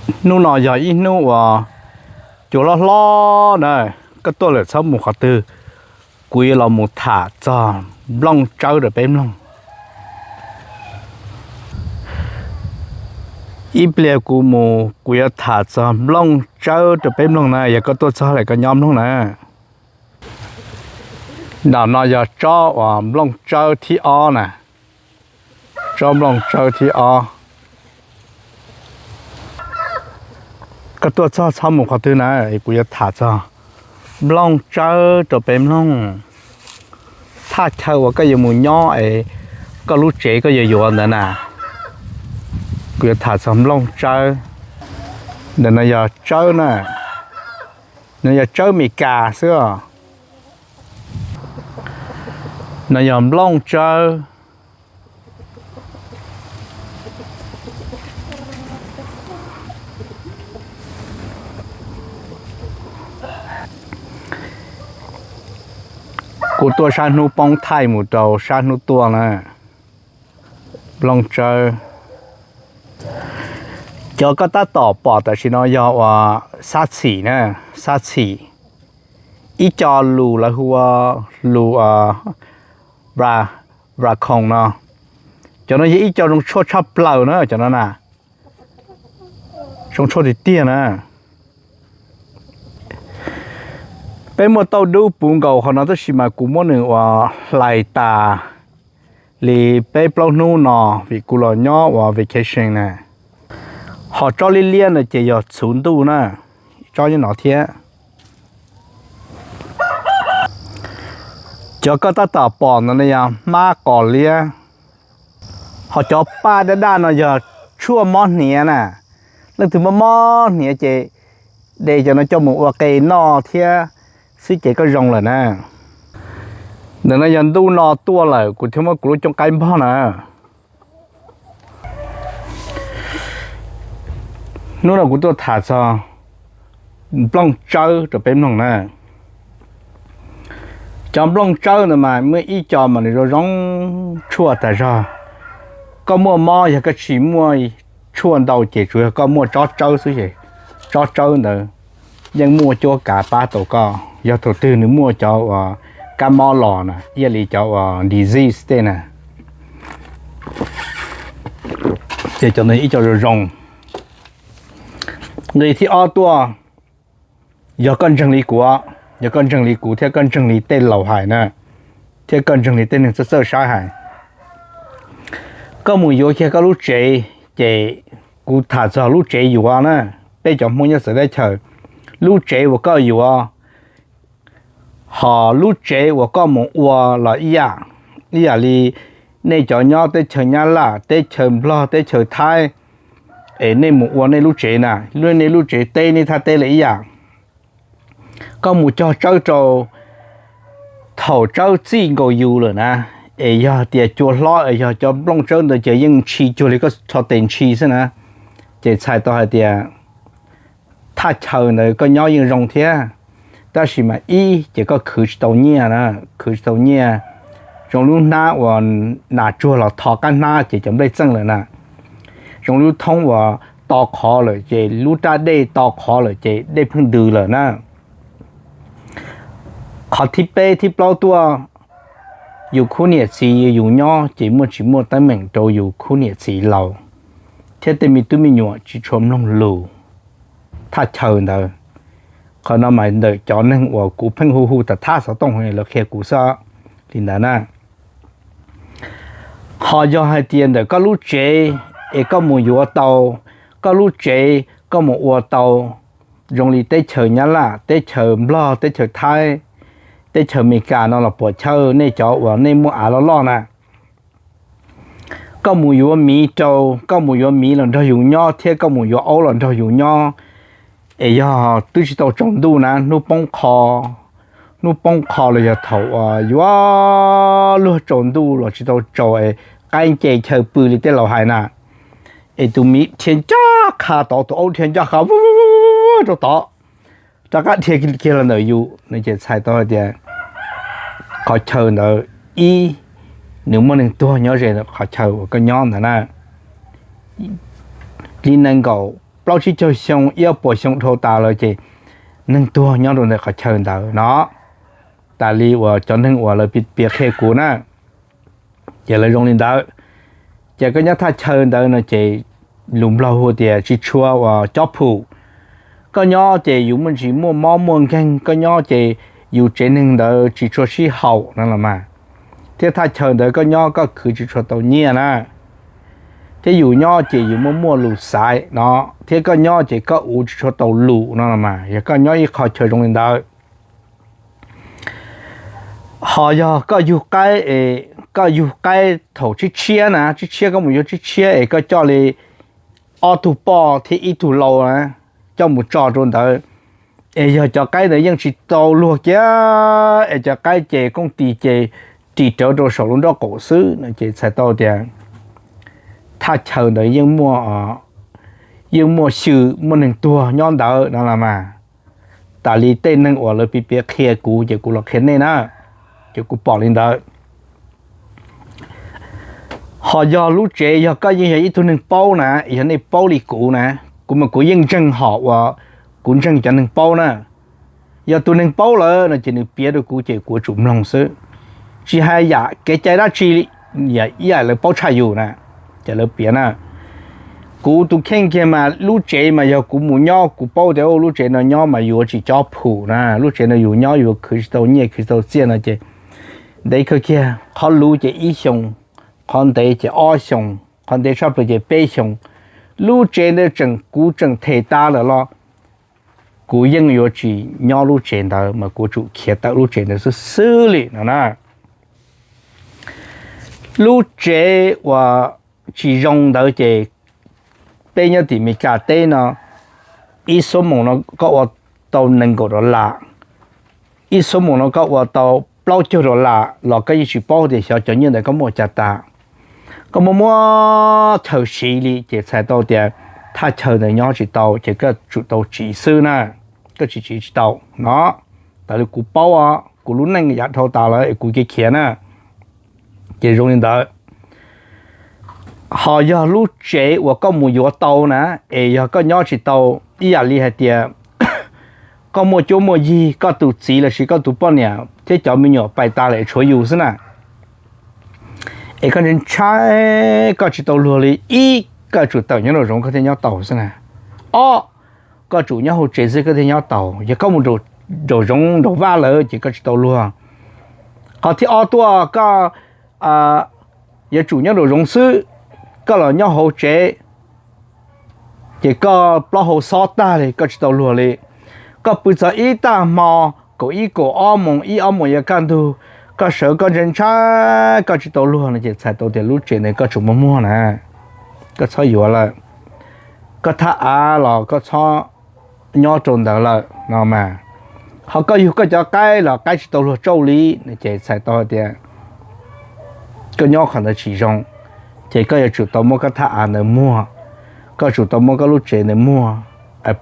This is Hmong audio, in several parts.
Hnub no yog ib hnub uas cua hlob hlob na, koj tuaj lawm txhob mus qhov twg, kuv yuav los mus tham txog nplooj tsawb rau peb mloog. Ib pliag kuv mus kuv yuav tham txog nplooj tsawb rau peb mloog na, yog koj tuaj txog lawm koj nyob mloog na. Ntawm no yog tsob uas nplooj tsawb thib ob na, tsob nplooj tsawb thib ob. Koj tuaj txog txhob mus qhov twg na, kuv yuav tham txog nplooj tsawb rau peb mloog. Thaj chaw uas koj yuav mus nyob es koj lub tsev koj yuav yuav ntawd na, kuv yuav tham txog nplooj tsawb. Ntawm no yog tsawb na, no yog tsawb Meskas xwb os. No yog nplooj tsawb. Kuv tuaj sab hnub poob thaij mus rau sab hnub tuaj na. Nplooj tsawb. Cov koj tab tom pom tam sim no yog uas sab txhim na, sab txhim. Ib co lus lawv hu ua lus braconn no. Cov no yog ib co zoo tshuaj tshaj plaws na cov no na. Zoo tshuaj tiag tiag na. Peb muaj tauj dub puv nkaus qhov no tab sis mas kuv muab nws uas hlais tas li peb plaub hnub no vim kuv los nyob uas vacation na. Ho tsob liab liab no ces yog txhuv ntuj na, tsob nyob no thiab. Cov koj tab tom pom ntawd no yog hmab qos liab. Ho cov paj daj daj no yog tshuaj mob hniav na. Leej twg mob mob hniav ces de cov no coj mus ua qe noj thiab xwb ces koj zoo lawm na. Ntawm no yog ntuj no tuaj lawm kuv thiaj muab kuv lub cooj qaib npog na. Hnub no kuv tuaj tham txog nplooj tsawb rau peb mloog na. Cov nplooj tsawb ntawd mas muaj ib co mas nws zoo zoo tshuaj tas zog. Koj muaj mob yog koj tsis muaj tshuaj ntau ces tsuas yog koj muaj tsob tsawb xwb ces tsob tsawb ntawd yeej muaj cuab kav pab tau koj. Yog thaum twg nws muaj cov uas kab mob los na, ib yam li cov uas disease tej na, ces cov ntawd ib co zoo zoo. Nqe thib ob tuaj, yog koj ntseeg li kuv, yog koj ntseeg li kuv thiab koj ntseeg li tej laus hais na, thiab koj ntseeg li tej neeg txawj txawj saib hais, koj mus yuav kiag koj lub tsev, ces kuv tham txog lub tsev yuav na, peb cov Hmoob nyob txawv teb chaws, lub tsev uas koj yuav, ho lub tsev uas koj mus ua los ib yam, ib yam li nej cov nyob teb chaws Nyab Laj, teb chaws Nplog, teb chaws Thaib, es nej mus ua nej lub tsev na, nej lub tsev teb nej thaj teb lawm ib yam. Koj mus cog tsawb rau thaum tsawb txij nkaus yus lawm na, es yog tias cua hlob es yog cov nplooj tsawb ntawd ces yeej ntshis cuag li koj rho tes ntshis xwb na, ces txhais tau hais tias thaj chaw ntawd koj nyob yeej zoo thiab, tab sis mas ib ces koj khwv tsis tau nyiaj na, khwv tsis tau nyiaj. Zoo lub hnab uas nas tsuag los tho qab hnab ces cov nplej txeej lawm na. Zoo lub thoob uas to qhov lawm ces lub raj dej to qhov lawm ces dej pheej ntws lawm na. Qhov thib peb thib plaub tuaj, yus khub niam txiv yus nyob ces muaj tsis muaj teeb meem rau yus khub niam txiv laus thiab tej me tub me nyuam tsis tshua mloog lus thaj chaw ntawd. Qhov no mas ntawm cov neeg uas kuv pheej hu hu tas thab xov tooj lawv qhia kuv xwb li ntawd na. Ho yog hais tias ntawm koj lub tsev es koj mus yuav tau, koj lub tsev koj mus ua tau zoo li teb chaws Nyab Laj, teb chaws Nplog, teb chaws Thaib, teb chaws Amelikas no los puam chawj nej cov uas nej muaj av loj loj na. Koj mus yuav miv rau, koj mus yuav miv los nrog yus nyob thiab koj mus yuav aub los nrog yus nyob, es yog twb tsis tau tsaus ntuj na, hnub poob qho, hnub poob qho los yog thaum uas yuav luag tsaus ntuj los tsis tau tsaus es qaib nce chaw pw li tej laus hais na, es tus miv dhia ncaj qha tod, tus aub dhia ncaj qha rau tod, rov qab dhia kiag los ntawm yus no ces txhais tau hais tias qhov chaw ntawd ib, nws muaj neeg tuag nyob ze qhov chaw uas koj nyob ntawd na. Li nees nkaum plaub tsib caug xyoo, ib puas xyoo dhau tas lawm ces neeg tuag nyob rau ntawm qhov chaw ntawd no. Tas li uas cov neeg uas lawv piav qhia kuv na, ces lawv zoo li ntawd. Ces koj nyob thaj chaw ntawd no ces lus Nplog hu tias tsis tshua uas cob phum. Koj nyob ces yus muaj ntsis muaj mob muaj nkeeg, koj nyob ces yus tsev neeg ntawd tsis tshua sib haum no los mas, thiab thaj chaw ntawd koj nyob koj khwv tsis tshua tau nyiaj na, thiab yus nyob ces yus muaj muaj lus xaiv no, thiab koj nyob ces koj uv tsis tshua tau lus no los mas, yog koj nyob ib qho chaw zoo li ntawd. Ho yog koj yug qaib, koj yug qaib thaum tshiab tshiab na, tshiab tshiab koj mus yuav tshiab tshiab es koj coj li ob tug poj thiab ib tug lau na, coj mus tso rau ntawd, es yog cov qaib ntawd yeej tsis tau luag kiag, es cov qaib ces kooj tis ces ris rawv rau saum lub nraub qaum xwb no ces txhais tau tias thaj chaw ntawd yeej muaj, yeej muaj xyw muaj neeg tuag nyob ntawd no los mas. Tas li tej neeg uas lawv piav piav qhia kuv ces kuv los qhia nej na, ces kuv pom li ntawd. Ho yog lub tsev, yog koj yeej yog ib tug neeg paub na, yog nej paub li kuv na, kuv mas kuv yeej ntseeg hom uas kuv ntseeg cov neeg paub na. Yog tus neeg paub lawm no ces nws piav rau kuv ces kuv yuav tsum mloog xwb, tsis hais yam kev cai dab tsi, yam ib yam lawv paub tshaj yus na, ces lawv piav na. Kuv tus kheej kiag mas lub tsev mas yog kuv mus nyob kuv paub tias lub tsev no nyob mas yuav tsis cob phum na, lub tsev no yus nyob yuav khwv tsis tau nyiaj khwv tsis tau txiaj no ces ntev kawg kiag, qhov luv ces ib xyoo, qhov ntev ces ob xyoo, qhov ntev tshaj plaws ces peb xyoo. Lub tsev ntawd tseem kuv tseem them tas lawm los kuv yeej yuav tsis nyob lub tsev ntawd mas kuv tsum khiav tawm lub tsev ntawd xwb xwb li no na. Lub tsev uas tsis zoo ntawd ces peb nyob tim Meskas teb no, ib xuab moos no koj ua tau nees nkaum dollar, ib xuab moos no koj ua tau plaub caug dollar los koj yeej tsis paub tias xyov cov nyiaj ntawd koj muab ua cas tas. Koj muab muab chaw siv li ces txhais tau tias thaj chaw ntawd nyob tsis tau ces koj tsum tau tsiv xwb na, koj tsis tsiv tsis tau no. Tas li kuv paub, kuv lub neej yam dhau tas lawm es kuv khiav khiav na, ces zoo li ntawd. Ho yog lub tsev uas koj mus yuav tau na, es yog koj nyob tsis tau, ib yam li hais tias koj muaj cuab muaj yig, koj tus txiv lossis koj tus poj niam thiab cov me nyuam pais tas lawm tshuav yus xwb na, es koj ntshai ntshai koj tsis tau luag li, ib, koj tsum tawm nyob nraum zoov koj thiaj nyob tau xwb na, ob, koj tsum nyob hauv tsev xwb koj thiaj nyob tau, yog koj mus nraum zoov nraum vaj lawm ces koj tsis tau luag. Qhov thib ob tuaj koj yuav tsum nyob nraum zoov xwb, koj los nyob hauv tsev ces koj plaub hau xob tag li koj tsis tau luag li. Koj pw txog ib tag hmo, kaum ib kaum ob moos ib ob moos yuav kaj ntug, koj sawv koj ntshai ntshai koj tsis tau luag no ces txhais tau tias lub tsev ntawd koj tsum muab muag na, koj txhob yuav lawm. Koj thaj av los koj txhob nyob rau ntawd lawm no mas. Ho koj yug koj cov qaib los qaib tsis tau luag tsauj li no ces txhais tau hais tias koj nyob qhov ntawd tsis zoo, ces koj yuav tsum tau muab koj thaj av ntawd muag, koj tsum tau muab koj lub tsev ntawd muag,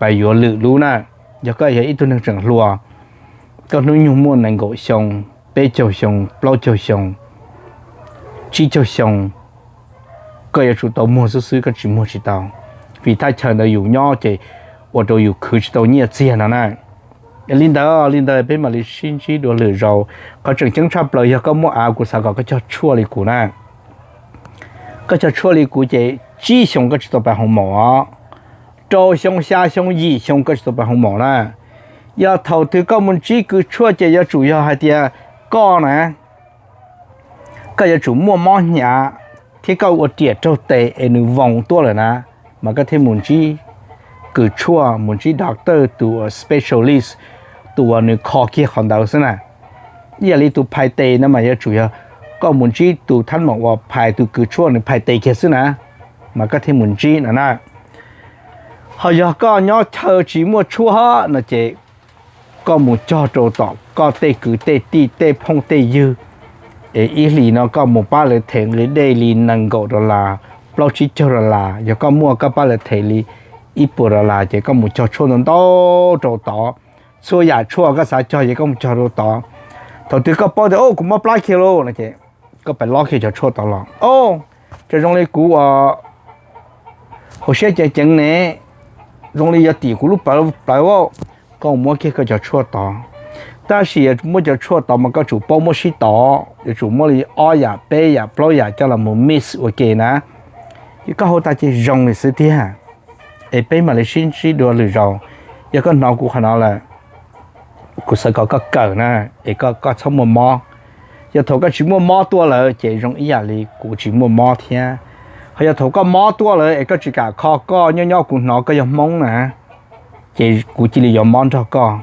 pais yuav lwm lub na. Yog koj yog ib tug neeg tseem hluas, koj hnub nyoog muaj nees nkaum xyoo, peb caug xyoo, plaub caug xyoo, tsib caug xyoo, koj yuav tsum tau muag xwb xwb, koj tsis muag tsis tau, vim thaj chaw ntawd yus nyob ces ua rau yus khwv tsis tau nyiaj txiag no na. Li ntawd li ntawd peb mam li sib ntsib dua lwm zaus. Qhov tseem ceeb tshaj plaws yog koj muaj av kuv xav kom koj cog tshuaj li kuv na. Koj cog tshuaj li kuv ces tsib xyoo koj tsis tau pais hoo maum os, rau xyoo xya xyoo yim xyoo koj tsis tau pais hoo maum na. Yog thaum twg koj mus ntsib kws tshuaj ces yuav tsum yog hais tias koj na, koj yuav tsum muaj mob hnyav thiab koj ua riam raug tes es nws voos tuaj lawm na, mas koj thiaj mus ntsib kws tshuaj, mus ntsib doctor tus uas specialist, tus uas nws kho kiag qhov ntawd xwb na. Ib yam li tus phais tes no mas yuav tsum yog koj mus ntsib tus thab maum uas phais tus kws tshuaj nws phais tes kiag xwb na, mas koj thiaj mus ntsib no na. Ho yog koj nyob chaw tsis muaj tshuaj no ces koj mus cog rau tom koj tej kwv tej tij tej phooj tej ywg, es ib hlis no koj mus pab lawv them nqi dej li nees nkaum dollar, plaub tsib caug dollar, yog koj muaj koj pab lawv them li ib puas dollar ces koj mus cog tshuaj ntau ntau rau tod. Txhua yam tshuaj koj xav cog ces koj mus cog rau tod. Thaum twg koj paub tias, o, kuv mob plab kiag lauj no ces koj pais lob kiag cov tshuaj tod los. O, cas zoo li kuv uas hauv siab ceev ceev ne, zoo li yuav tim kuv lub plawv, koj muab kiag koj cov tshuaj tod. Tab sis yuav muab cov tshuaj tod mas koj tsum paub muab sib tov, yuav tsum muab li ob yam peb yam plaub yam coj los mus mix ua ke na. Ces koj hu tas ces zoo li xwb tiag. Es peb mam li sib ntsib dua lwm zaus. Yog koj hnov kuv qhov no lawm, kuv xav kom koj kawm na, es koj txhob muaj mob. Yog thaum koj tsis muaj mob tuaj lawm ces zoo ib yam li kuv tsis muaj mob thiab. Ho yog thaum koj mob tuaj lawm es koj tsis kam kho koj nyob nyob kuv hnov koj yog Hmoob na, ces kuv cia li yuav mob nrog koj.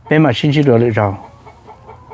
Peb mam sib ntsib dua lwm zaus.